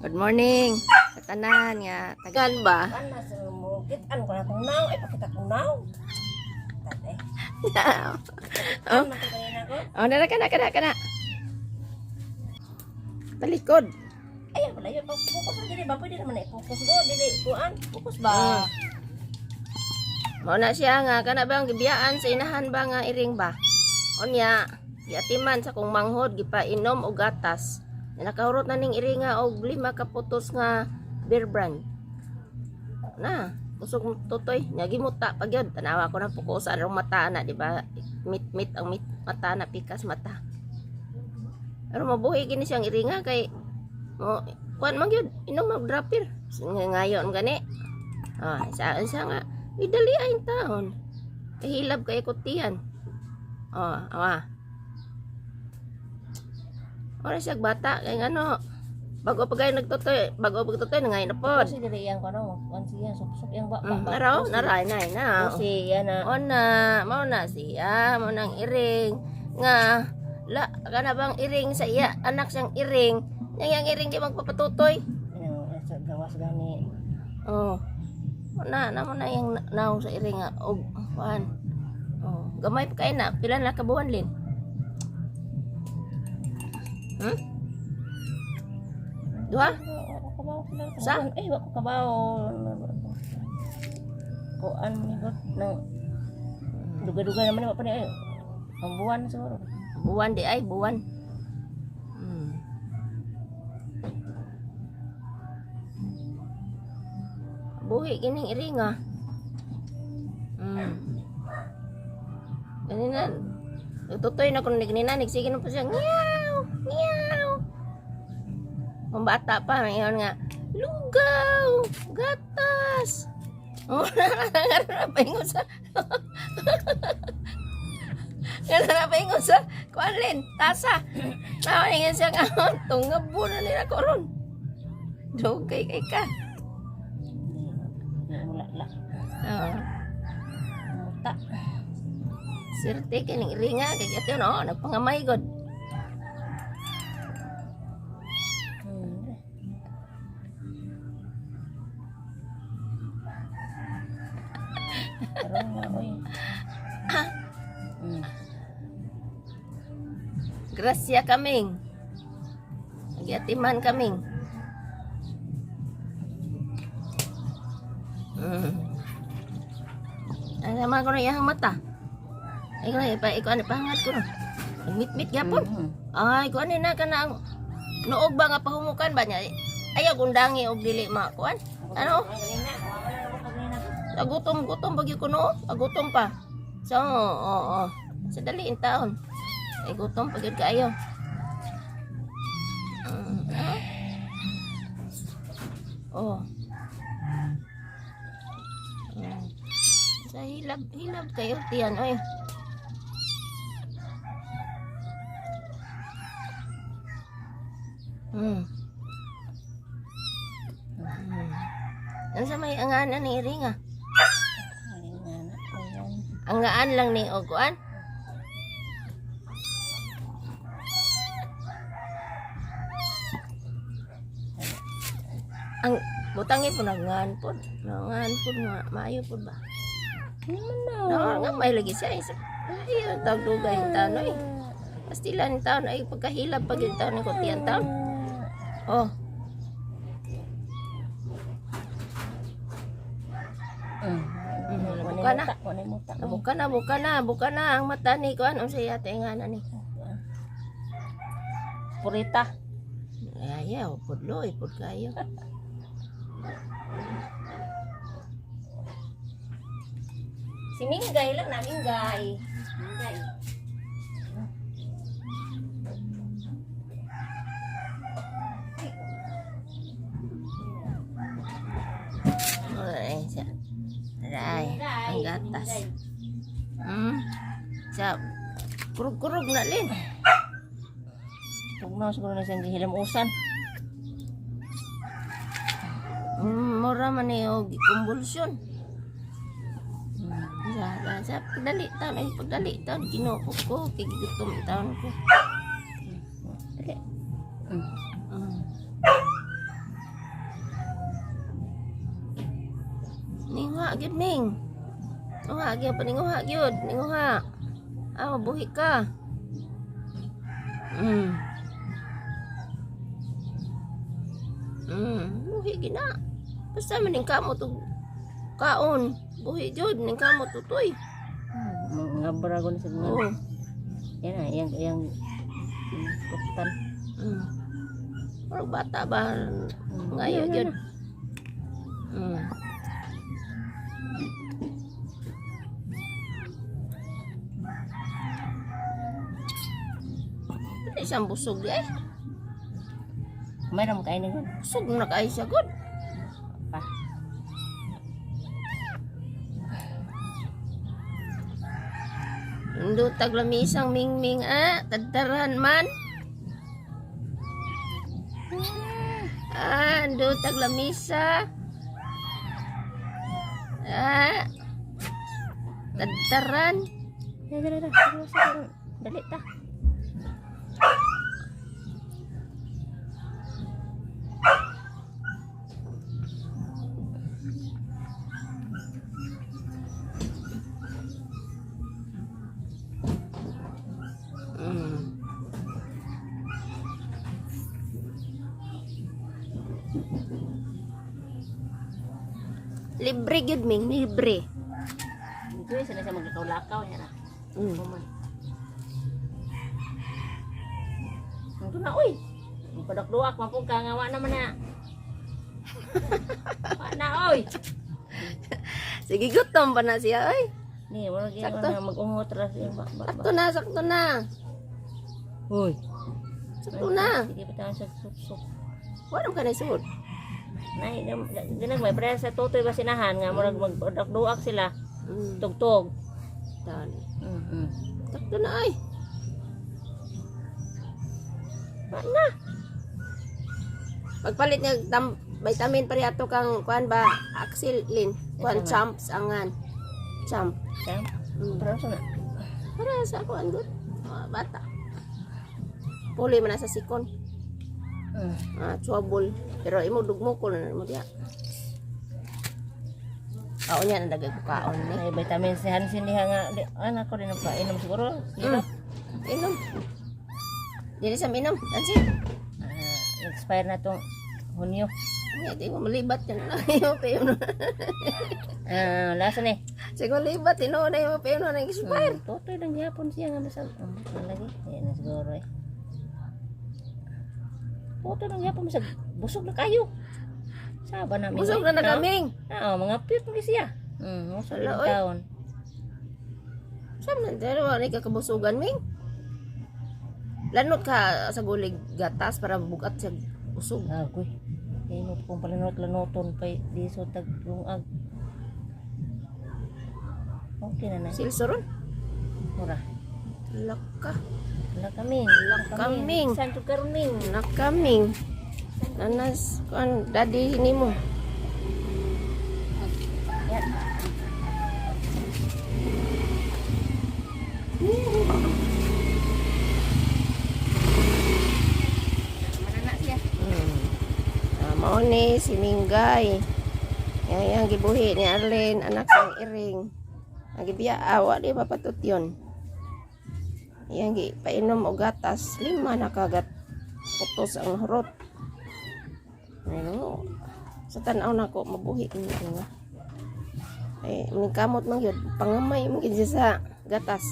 Good morning sa tanan nga tagal ba? Kuan na sa mo kitan ko na kung naw ay pakita kong naw. Tate. Oh. Kuan man ko kanina ko. Oh, nara kana kana kana. Talikod. Ay wala yun pag focus ang dili ba pwede naman na i-focus go dili kuan focus ba. Mao na siya nga kana bang gibiyaan sa inahan ba nga iring ba? Unya, giatiman sa kong manghod gipainom og gatas. Nakahurot na ning iringa og lima ka putos nga beer brand. Na, kusog mo tutoy, nya gimuta pa gyud. Tanawa ko na pukusan ang mata na, di ba? Mit-mit ang mit mata na pikas mata. Pero mabuhi gini siyang iringa kay mo kuan man gyud inom og dropper. Ngayon gani. Ah, sa sa nga idali ay taon. Kahilab kay kutian. Oh, awa. Ora siya bata kay ngano. Bago pa kayo nagtutoy, bago pa tutoy nangayon na pod. Kasi dili yang kuno kuan siya sup-sup yang ba ba. Naraw, naray na na. Kasi yan na. O na, mao na siya, mao nang iring nga la kana bang iring sa iya anak siyang iring. Yang yang iring di magpapatutoy. Ano sa gawas gani. Oh. Mao na na mo na yung naong sa iring nga og kuan. Oh, gamay pa kay na pila na ka buwan lin? Duha? Sa? Sa? Eh, wa ko kabaw. Kuan ni got nang duga-duga naman wa pa ni ay. Ang buwan siguro. Buwan di ay buwan. Buhi kining iringa. Ganina. Tutoy na kuno ni ganina nagsige na po siya. Meow! Meow! Kung bata pa, mayon nga, lugaw! Gatas! Oh, paingon sa nga na paingon sa kuan tasa. Nawa siya nga tungabo na nila ko ron. Dugay kay ka. Di wala la. Oo. Muta. Swerte kining iringa kay ato no, nagpangamay god. Karon nga oy. Grasya kaming. Nagyatiman kaming. Ang sama ko na iyang mata. Ay ko na ipa iko ano pangat ko no. Nagmitmit gyapon. Ay ko ano na kana ang noog ba nga pahumukan ba niya? Ayaw gundangi og dili makuan. Ano? Agutom gutom bagyo ko no. Agutom pa. So, oo, oo. Sa dali in taon. Ay gutom pag yun kaayo. Ah. Oh. Sa hilab, hilab kayo tiyan oy. Ano sa may angaan ni iringa? Ay nga na. Ayan. Angaan lang ni og kuan. Ang butangi po nangaan po. Nangaan po nga maayo po ba? Naman na. No, nga may lagi siya. Isa, ay, ang tawag dugay yung taon ay. Pastilan yung taon ay pagkahilab pag yung taon ay kutiyan taon. Oh, Buka na. Wala muta. Buka na, buka na, buka na ang mata ni kuan unsa yata nga na ni. Purita. Ayaw, pudlo, pud kayo. Si Minggay lang na Minggay. Minggay. Ay, siya. Aray, ang gatas. Sa kurug-kurug na lin. Tugnaw siguro na siyang gihilamusan. Mura man ni og convulsion. Sa, sa, sa pagdali taon ay pagdali taon Ginoo ko kay gigutom taon ko. Dali. Uha gyud, Ming. Uha gyud, paninguha gyud, ninguha. Ah, mabuhi ka. Buhi gina. Basta maning kamot og kaon. Buhi jud ning kamot tutoy. Ngabra ko na sa mga. Oo. Yan na, yang yang kuptan. Murag bata ba? Ngayo Yan, jud. yan. Dili siyang busog di eh. May ram kainin ko. Busog na kaayo siya gud. Pa. Indutag lamisang mingming ah, tadtaran man. Ah, indutag lamisa. Ah. Tadtaran. Dali, dali, dali. Seryoso ka. Dali ta. Libre gyud ming, libre. Dito eh, sila siya maglakaw-lakaw. Yan ah. Kuman. Ito na, uy. Ang padakduak, mapong ka nga, wa naman na. Wa na, oy. Sige, gutom pa na siya oy. Ni, wala gyud Sakto. na mag-ungot ra siya. Ba, ba, ba. Sakto na, sakto na. Uy. Sakto na. Sige, patawan sa suksok. Wala ka na suod. Nay, ganag may pre sa tutoy ba sinahan nga murag magpadakduak sila. Tugtog. Tani. Mm. Sakto na ay. Wa na. Pagpalit niya tam, vitamin pare ato kang kuan ba Axilin, kuan Ito na. Champs angan. Champ. Sam, Mm. pero sa na. Para sa kuan gud. Mga bata. Puli man na sa sikon. Ah, chewable. Pero imo dugmo ko na mo diya. Kaon niya na dagay ko kaon ni. Ay, vitamin C Hansin diha nga di, anak ko din ang painom siguro. Sirap. Inom. Dili sa minom. Tansi. Ah, expire na tong Hunyo. Hindi di mo malibat yan na imo payon. Ah, lasa ni. Sige malibat tinuod na imo payon na expire. Tutoy lang gyapon siya nga basta lagi. Ayan na siguro eh. Tutoy lang gyapon bisag busog na kayo. Saba na mi. Busog na na kaming. Oo, mga piyot mo siya. Busog Hala, na oy. taon. Saan man dere wa ni kakabusugan ming? Lanot ka sa gulig gatas para bugat sa usog. Agoy. Kaya mo kung palanot-lanoton pa di so tag lungag. Okay na na. Silsoron. Mura. Laka. Lakaming. Lakaming. Saan to karon ming? Nakaming. Nanas kuan daddy nimo. Yan. Manana siya. Ah, mao ni si Minggay. Yang yang gibuhi ni Arlene anak sang Iring. Ang gibiya awa di mapatut yun. Yang gi painom og gatas lima na kagat putos ang hurot. Ano? Sa tan-aw nako mabuhi ni nga. Ay, ning kamot man gyud pangamay man gyud siya sa gatas.